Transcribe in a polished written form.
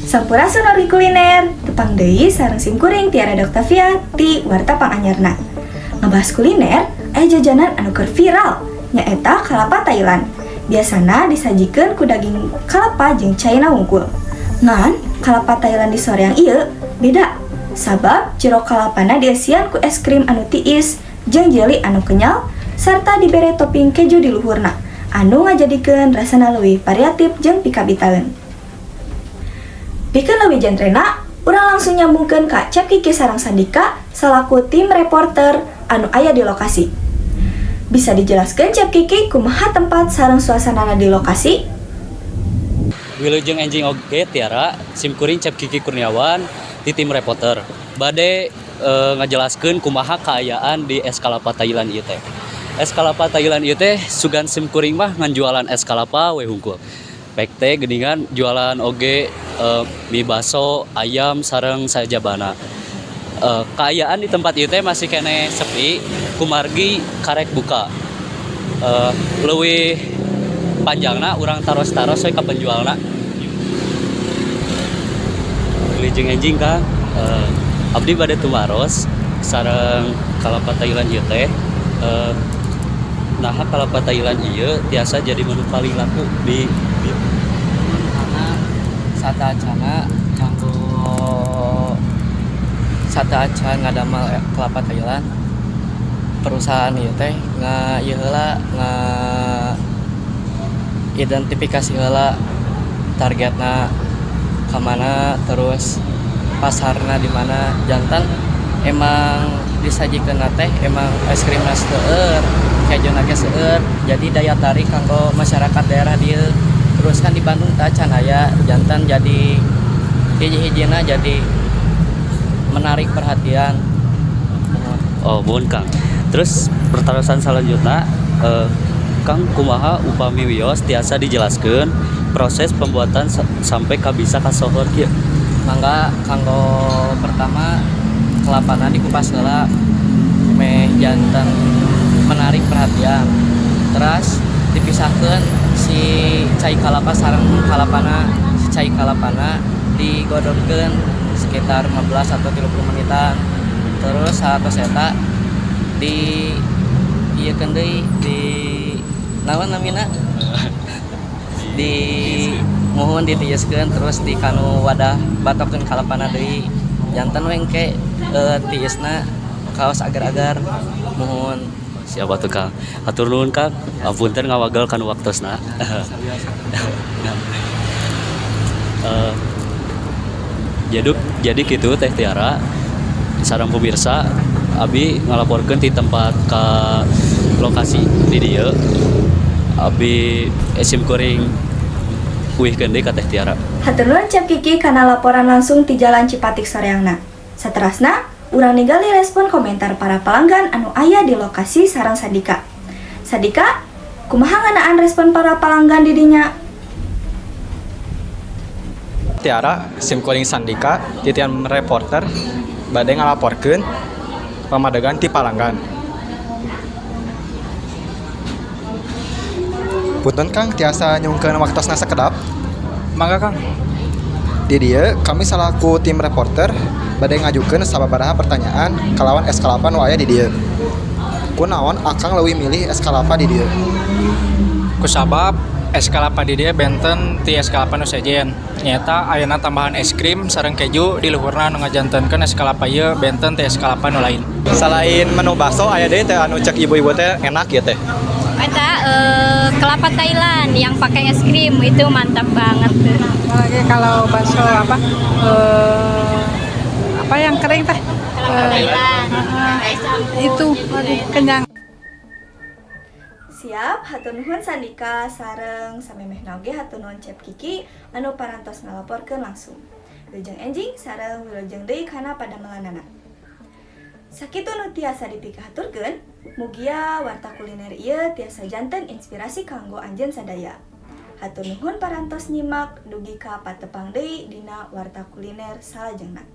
Sampurasun wargi kuliner, tepang deui sareng simkuring Tiara Doktavia ti Warta Panganyarna. Ngebahas kuliner, aya jajanan anu keur viral, nyaeta kalapa Thailand. Biasana disajikeun ku daging kalapa jeung caina wungkul. Ngan, kalapa Thailand di Soreang ieu beda. Sabab jero kalapana dieusian ku es krim anu tiis jeung jeli anu kenyal sarta dibere topping keju di luhurna anu ngajadikeun rasana leuwih variatif jeung pikabitaeun. Pikeun leuwih jentrena, urang langsung nyambungkeun ka Cep Kiki sareng Sandika salaku tim reporter anu aya di lokasi. Bisa dijelaskan, Cep Kiki, kumaha tempat sareng suasanana di lokasi? Wilujeng enjing oge, Tiara. Simkuring Cep Kiki Kurniawan di tim reporter. Bade ngajelaskeun kumaha kaayaan di es kalapa Thailand ieu teh. Es kalapa Thailand ieu teh sugan simkuring mah ngan jualan es kalapa we hungkul. Pek teh geuningan jualan oge mie baso, ayam sareng sajabana. Kaayaan di tempat ieu teh masih keneh sepi kumargi karek buka. Leuwih panjangna urang taros-taros we ka penjualna. Wilujeng enjing, Kang, abdi bade tumaros sareng kalapa Thailand ieu teh. Naha kalapa Thailand ieu tiasa jadi menu paling laku di dieu? Karena sateuacana kanggo sateuacan ngadamel kelapa Thailand, perusahaan ieu teh nga ieu heula, nga identifikasi heula targetna ka mana, terus pasarna di mana. Janten emang disajikeunna teh emang es krimna seueur, kejuna ge seueur, jadi daya tarik kanggo masyarakat daerah dieu. Terus kan di Bandung tacan aya, janten jadi hiji-hijina jadi menarik perhatian. Oh, muhun, Kang. Terus pertarosan selanjutnya, Kang, kumaha upami wios tiasa dijelaskeun proses pembuatan sampai ka bisa kasohor kieu? Mangga. Kanggo pertama, kelapana dikupas heula meh janten menarik perhatian. Terus dipisahkan si cai kalapa sareng kalapana. Si cai kalapana digodogkeun sekitar 15 atau 30 menitan. Terus saat eta di ieu deui, di naon namina, di muhun, ditiiskeun, terus di kanu wadah batokeun kalapana deui. Janten we engke tiisna kawas agar-agar, muhun. Siap atuh, Kang. Hatur nuhun, Kang. Apunten ngawagel kana waktosna. Jadi gitu, Teh Tiara sareng pemirsa, abi ngalaporkeun di tempat ke lokasi di dieu. Abi sim kuring uihkeun deui ka Teh Tiara. Hatur nuhun, Cep Kiki, kana laporan langsung ti Jalan Cipatik Soreangna. Saterasna, urang ningali respon komentar para pelanggan anu aya di lokasi sareng Sandika. Sandika, kumaha ngeunaan respon para pelanggan di dinya? Tiara, simkuring Sandika, ti tim reporter, bade ngalaporkeun pamadegan ti palanggan. Punten, Kang, tiasa nyungkeun waktosna sakedap? Mangga, Kang. Di dieu kami salaku tim reporter bade ngajukeun sababaraha pertanyaan kalawan es kalapa nu aya di dieu. Kunaon Akang leuwih milih es kalapa di dieu? Kusabab es kalapa di dieu benten ti es kalapa nu sejen. Nyaeta ayana tambahan es krim sareng keju di luhurna nu ngajantenkeun es kalapa ieu benten ti es kalapa nu lain. Selain menu bakso, aya deui teh anu cek ibu-ibu teh enak ya teh? Eta kelapa Thailand yang pakai es krim itu mantap banget tuh. Apalagi kalau bakso apa apa yang kering teh? Kelapa Thailand. Es campur itu gitu aduh, ya. Kenyang. Siap, hatur nuhun Sandika sareng samemehna oge hatur nuhun Cep Kiki anu parantos ngalaporkeun langsung. Wilujeng enjing sareng wilujeng deui kana padamelanana. Sakitu nu tiasa dipikahaturkeun, mugia warta kuliner ieu tiasa janten inspirasi kanggo anjeun sadaya. Hatur nuhun parantos nyimak, dugi ka patepang deui dina warta kuliner salajengna.